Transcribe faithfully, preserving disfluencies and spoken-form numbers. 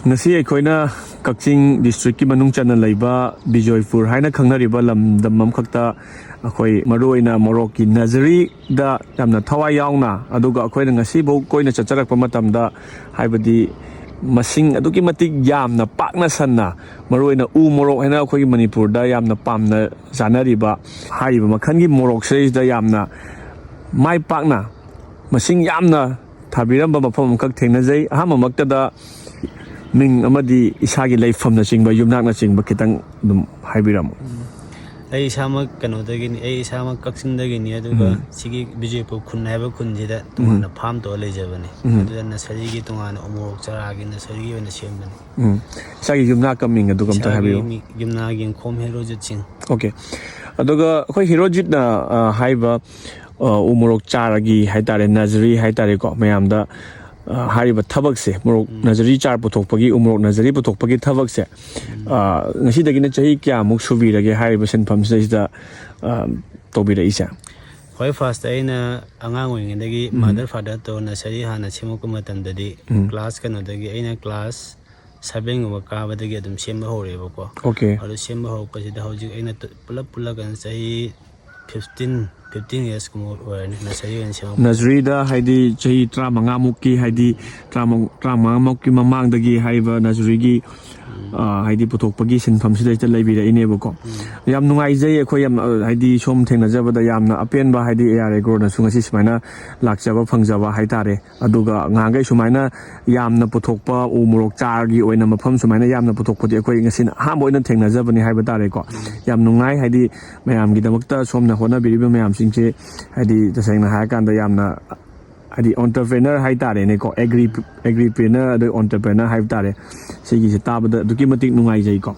ꯉꯁꯤ ꯑꯩꯈꯣꯏꯅ ꯀꯛꯆꯤꯡ ꯗꯤꯁꯇ꯭ꯔꯤꯛꯀꯤ ꯃꯅꯨꯡ ꯆꯟꯅ ꯂꯩꯕ ꯕꯤꯖꯣꯏꯄꯨꯔ ꯍꯥꯏꯅ ꯈꯪꯅꯔꯤꯕ ꯂꯝꯗꯝ ꯑꯃꯈꯛꯇ ꯑꯩꯈꯣꯏ ꯃꯔꯨꯑꯣꯏꯅ ꯃꯣꯔꯣꯛꯀꯤ ꯅꯖꯔꯤꯗ ꯌꯥꯝꯅ ꯊꯋꯥꯏ ꯌꯥꯎꯅ, ꯑꯗꯨꯒ ꯑꯩꯈꯣꯏꯅ ꯉꯁꯤꯐꯥꯎ ꯀꯣꯏꯅ ꯆꯠꯆꯔꯛꯄ ꯃꯇꯝꯗ, ꯍꯥꯏꯕꯗꯤ ꯃꯁꯤꯡ ꯑꯗꯨꯛꯀꯤ ꯃꯇꯤꯛ ꯌꯥꯝꯅ ꯄꯥꯛꯅ ꯁꯟꯅ, ꯃꯔꯨꯑꯣꯏꯅ ꯎ ꯃꯣꯔꯣꯛ ꯍꯥꯏꯅ ꯑꯩꯈꯣꯏꯒꯤ ꯃꯅꯤꯄꯨꯔꯗ ꯌꯥꯝꯅ ꯄꯥꯝꯅ ꯆꯥꯅꯔꯤꯕ ꯍꯥꯏꯔꯤꯕ ꯃꯈꯜꯒꯤ ꯃꯣꯔꯣꯛꯁꯤꯗꯩꯁꯤꯗ ꯌꯥꯝꯅ ꯃꯥꯏ ꯄꯥꯛꯅ ꯃꯁꯤꯡ ꯌꯥꯝꯅ ꯊꯥꯕꯤꯔꯝꯕ ꯃꯐꯝ ꯑꯃꯈꯛ ꯊꯦꯡꯅꯖꯩ꯫ ꯑꯍꯥꯟꯕꯃꯛꯇꯗ ꯃꯤꯡ ꯑꯃꯗꯤ ꯏꯁꯥꯒꯤ ꯂꯩꯐꯝꯅꯆꯤꯡꯕ, ꯌꯨꯝꯅꯥꯛꯅꯆꯤꯡꯕ ꯈꯤꯇꯪ ꯑꯗꯨꯝ ꯍꯥꯏꯕꯤꯔꯝꯃꯨ꯫ ꯑꯩ ꯏꯁꯥꯃꯛ ꯀꯩꯅꯣꯗꯒꯤꯅꯤ, ꯑꯩ ꯏꯁꯥꯃꯛ ꯀꯛꯆꯤꯡꯗꯒꯤꯅꯤ, ꯑꯗꯨꯒ ꯁꯤꯒꯤ ꯕꯤꯖꯦꯄꯨꯔ ꯈꯨꯟ ꯍꯥꯏꯕ ꯈꯨꯟꯁꯤꯗ ꯇꯣꯉꯥꯟꯅ ꯐꯥꯝ ꯇꯧꯔ ꯂꯩꯖꯕꯅꯤ꯫ ꯑꯗꯨꯗ ꯅꯁꯔꯤꯒꯤ ꯇꯣꯉꯥꯟꯅ ꯎꯃꯣꯔꯣꯛ ꯆꯥꯔꯥꯒꯤ ꯅꯁꯔꯤꯒꯤ ꯑꯣꯏꯅ ꯁꯦꯝꯕꯅꯤ꯫ ꯎꯝ, ꯏꯁꯥꯒꯤ ꯌꯨꯝꯅꯥꯛꯀ ꯃꯤꯡ ꯑꯗꯨꯒ ꯑꯝꯇ ꯏꯁꯥꯒꯤ ꯍꯥꯏꯕꯤꯌꯨ꯫ ꯃꯤ- ꯌꯨꯝꯅꯥꯒꯤ ꯌꯨꯝꯈꯣꯝ ꯍꯦꯔꯣꯖꯤꯠ ꯁꯤꯡ꯫ ꯑꯣꯀꯦ꯫ ꯑꯗꯨꯒ ꯑꯩꯈꯣꯏ ꯍꯤꯔꯣꯖꯤꯠꯅ, ꯑ, ꯍꯥꯏꯔꯤꯕ, ꯑ, ꯎ ꯃꯣꯔꯣꯛ ꯆꯥꯔꯒꯤ ꯍꯥꯏꯇꯥꯔꯦ, ꯅꯖꯔꯤ ꯍꯥꯏꯇꯥꯔꯦꯀꯣ, ꯃꯌꯥꯝꯗ, ꯑ, ꯍꯥꯏꯔꯤꯕ ꯊꯕꯛꯁꯦ, ꯃꯣꯔꯣꯛ, ꯅꯖꯔꯤ ꯆꯥꯔ ꯄꯨꯊꯣꯛꯄꯒꯤ, ꯎ ꯃꯣꯔꯣꯛ ꯅꯖꯔꯤ ꯄꯨꯊꯣꯛꯄꯒꯤ ꯊꯕꯛꯁꯦ, ꯑ, ꯉꯁꯤꯗꯒꯤꯅ ꯆꯍꯤ ꯀꯌꯥꯃꯨꯛ ꯁꯨꯕꯤꯔꯒꯦ ꯍꯥꯏꯔꯤꯕ ꯁꯤꯟꯐꯝꯁꯤꯗꯩꯁꯤꯗ, ꯑ, ꯇꯧꯕꯤꯔꯛꯏꯁꯦ? ꯈ꯭ꯋꯥꯏ ꯐꯥꯔꯁꯇ ꯑꯩꯅ ꯑꯉꯥꯡ ꯑꯣꯏꯔꯤꯉꯩꯗꯒꯤ ꯃꯥꯗꯔ ꯐꯥꯗꯔ ꯇꯧꯔ ꯅꯁꯔꯤ ꯍꯥꯟꯅ ꯁꯦꯝꯃꯛꯄ ꯃꯇꯝꯗꯗꯤ, ꯀ꯭ꯂꯥꯁ ꯀꯩꯅꯣꯗꯒꯤ, ꯑꯩꯅ ꯀ꯭ꯂꯥꯁ ꯁꯚꯦꯟꯒꯨꯝꯕ ꯀꯥꯕꯗꯒꯤ ꯑꯗꯨꯝ ꯁꯦꯝꯕ ꯍꯧꯔꯛꯑꯦꯕꯀꯣ꯫ ꯑꯣꯀꯦ꯫ ꯑꯗꯨ ꯁꯦꯝꯕ ꯍꯧꯔꯛꯄꯁꯤꯗ ꯍꯧꯖꯤꯛ ꯑꯩꯅ ꯇ- ꯄꯨꯂꯞ ꯄꯨꯜꯂꯒꯅ ꯆꯍꯤ ꯐꯤꯐꯇꯤꯟ, ꯐꯤꯐꯇꯤꯟ ꯌꯔꯁꯀꯨꯝꯕ ꯑꯣꯏꯔꯅꯤ ꯅꯁꯔꯤ ꯑꯣꯏꯅ ꯁꯦꯝꯃꯛꯄ꯫ ꯅꯖꯔꯤꯗ ꯍꯥꯏꯗꯤ ꯆꯍꯤ ꯇꯔꯥꯃꯉꯥꯃꯨꯛꯀꯤ, ꯍꯥꯏꯗꯤ ꯇꯔꯥꯃꯉꯥ, ꯇꯔꯥꯃꯉꯥꯃꯨꯛꯀꯤ ꯃꯃꯥꯡꯗꯒꯤ ꯍꯥꯏꯔꯤꯕ ꯅꯖꯔꯤꯒꯤ, ꯑ, ꯍꯥꯏꯗꯤ ꯄꯨꯊꯣꯛꯄꯒꯤ ꯁꯤꯟꯐꯝꯁꯤꯗꯩꯁꯤꯗ ꯂꯩꯕꯤꯔꯛꯏꯅꯦꯕꯀꯣ꯫ ꯌꯥꯝ ꯅꯨꯡꯉꯥꯏꯖꯩ ꯑꯩꯈꯣꯏ ꯌꯥꯝ, ꯑ, ꯍꯥꯏꯗꯤ ꯁꯣꯝ ꯊꯦꯡꯅꯖꯕꯗ ꯌꯥꯝꯅ ꯑꯄꯦꯟꯕ, ꯍꯥꯏꯗꯤ ꯑꯦ ꯑꯥꯔ ꯑꯦꯒ꯭ꯔꯣꯅꯁꯨ ꯉꯁꯤ ꯁꯨꯃꯥꯏꯅ ꯂꯥꯛꯆꯕ ꯐꯪꯖꯕ ꯍꯥꯏꯇꯥꯔꯦ꯫ ꯑꯗꯨꯒ ꯉꯍꯥꯟꯈꯩ ꯁꯨꯃꯥꯏꯅ ꯌꯥꯝꯅ ꯄꯨꯊꯣꯛꯄ, ꯎ ꯃꯣꯔꯣꯛ ꯆꯥꯔꯒꯤ ꯑꯣꯏꯅ ꯃꯐꯝ ꯁꯨꯃꯥꯏꯅ ꯌꯥꯝꯅ ꯄꯨꯊꯣꯛꯄꯗꯤ ꯑꯩꯈꯣꯏ ꯉꯁꯤꯅ ꯑꯍꯥꯟꯕ ꯑꯣꯏꯅ ꯊꯦꯡꯅꯖꯕꯅꯤ ꯍꯥꯏꯕ ꯇꯥꯔꯦꯀꯣ꯫ ꯌꯥꯝ ꯅꯨꯡꯉꯥꯏ, ꯍꯥꯏꯗꯤ ꯃꯌꯥꯝꯒꯤꯗꯃꯛꯇ ꯁꯣꯝꯅ ꯍꯣꯠꯅꯕꯤꯔꯤꯕ ꯃꯌꯥꯝꯁꯤꯡꯁꯦ, ꯍꯥꯏꯗꯤ ꯇꯁꯦꯡꯅ ꯍꯥꯏꯔꯀꯥꯟꯗ ꯌꯥꯝꯅ, ꯍꯥꯏꯗꯤ entrepreneur ꯍꯥꯏꯇꯥꯔꯦꯅꯦꯀꯣ, ꯑꯦꯒ꯭ꯔꯤ, ꯑꯦꯒ꯭ꯔꯤꯄ꯭ꯔꯦꯅꯔ ꯑꯗꯩ entrepreneur ꯍꯥꯏꯕ ꯇꯥꯔꯦ꯫ ꯁꯤꯒꯤꯁꯦ ꯇꯥꯕꯗ ꯑꯗꯨꯛꯀꯤ ꯃꯇꯤꯛ ꯅꯨꯡꯉꯥꯏꯖꯩꯀꯣ꯫